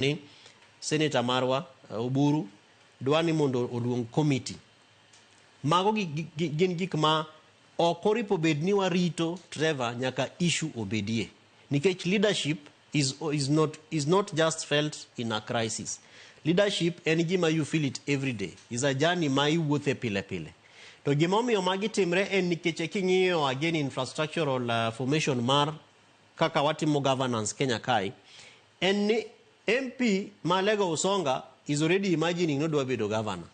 Ni senator marwa Oburu dwa ni mondo oluong committee. Mago gin gik ma ok oripo bed ni warito Trevor nyaka issue obedie. Nikech leadership is not just felt in a crisis. Leadership en gima you feel it every day. Is a journey ma iwuothe pile pile. To gima omiyo magi timre en nikech king'iyo again infrastructural formation mar kaka watimo governance Kenya kae, en ni MP ma Alego Usonga is already imagining nodwa bedo governor.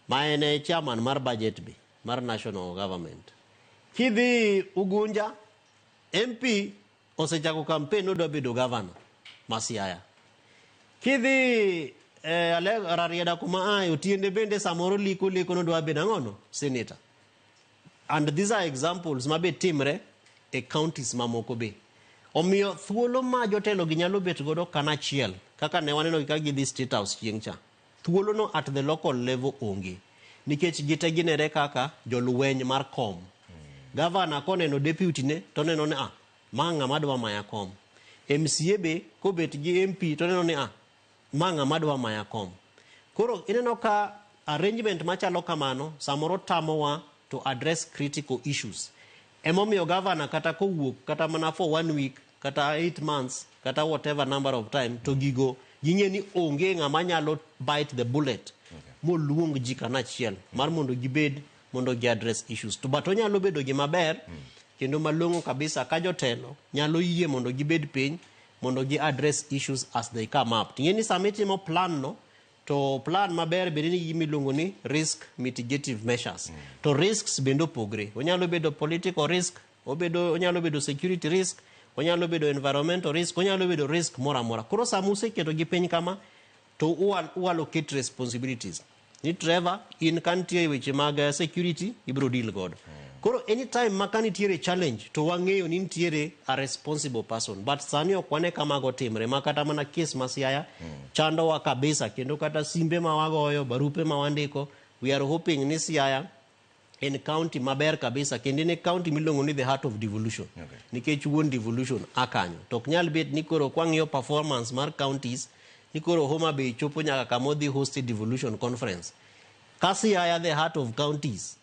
Ma en e chairman mar budget be mar national government. Kidhi Ugunja, MP osechako campaign nodwa bedo governor ma Siaya. Kidhi Rarieda kuma aye, Otiende bende samoro liko liko nodwa bedo ang'ono? Senator. And these are examples ma be timre e counties mamoko be. Omiyo thuolo ma jotelo gi nyalo bet godo kanachiel kaka ne waneno ka gidhi State House chieng' cha. Thuolo no at the local level onge. Nikech gite ginere kaka jolweny mar kom. Governor koneno deputy ne to neno ni, ah, ma ng'ama dwa maya kom. MCA be kobet gi MP to neno ni, ah, ma ng'ama dwa maya kom. Koro ineno ka arrangement machalo kamano samoro tamowa to address critical issues. Emomiyo governor kata kowuok kata mana for one week kata 8 months kata whatever number of time, to gigo ging'e ni onge ng'ama nyalo bite the bullet moluong ji kanachiel mar mondo gibed mondo gi address issues. To but onyalo bedo gima ber kendo malong'o kabisa ka jotelo nyalo yie mondo gibed piny mondo gi address issues as they come up. Ting'e ni sama itimo plan no, to plan maber bende nigi gima iluongo ni risk mitigative measures. To risks bende opogre. Onyalo bedo political risk, obedo onyalo bedo security risk, onyalo bedo environmental risk, onyalo bedo risk moro amora. Koro sama useketo gi piny kama, to u allocate responsibilities. Ni Trevor, in ka nitie weche mag security, ibiro deal godo. Koro anytime ma ka nitiere challenge, to wang'eyo ni nitiere a responsible person. But sani ok wane ka mago timre, ma kata mana case ma Siaya chandowa kabisa, kendo kata simbe ma wagoyo, barupe ma wandiko, we are hoping ni Siaya en county maber kabisa kendo en e county miluongo ni the heart of devolution. Nikech wuon devolution a kanyo. To ok nyal bet ni koro kwang'iyo performance mar counties ni koro Homa Bay chopo nyaka kama odhi host devolution conference. Ka Siaya the heart of counties,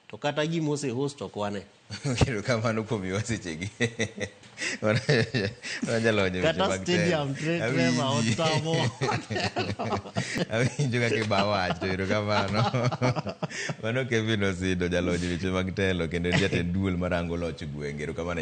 to kata gima ose host ok wane. Erokamano kuom miwa sechegi. Mano jalony e weche Kata mag telo. stadium Trevor Awinji. otamo. Awinjo kaka iba wach to erokamano. Mano Kevin Osido, jalony e weche mag telo kendo en jatend duol marango loch gwenge. Erokamano.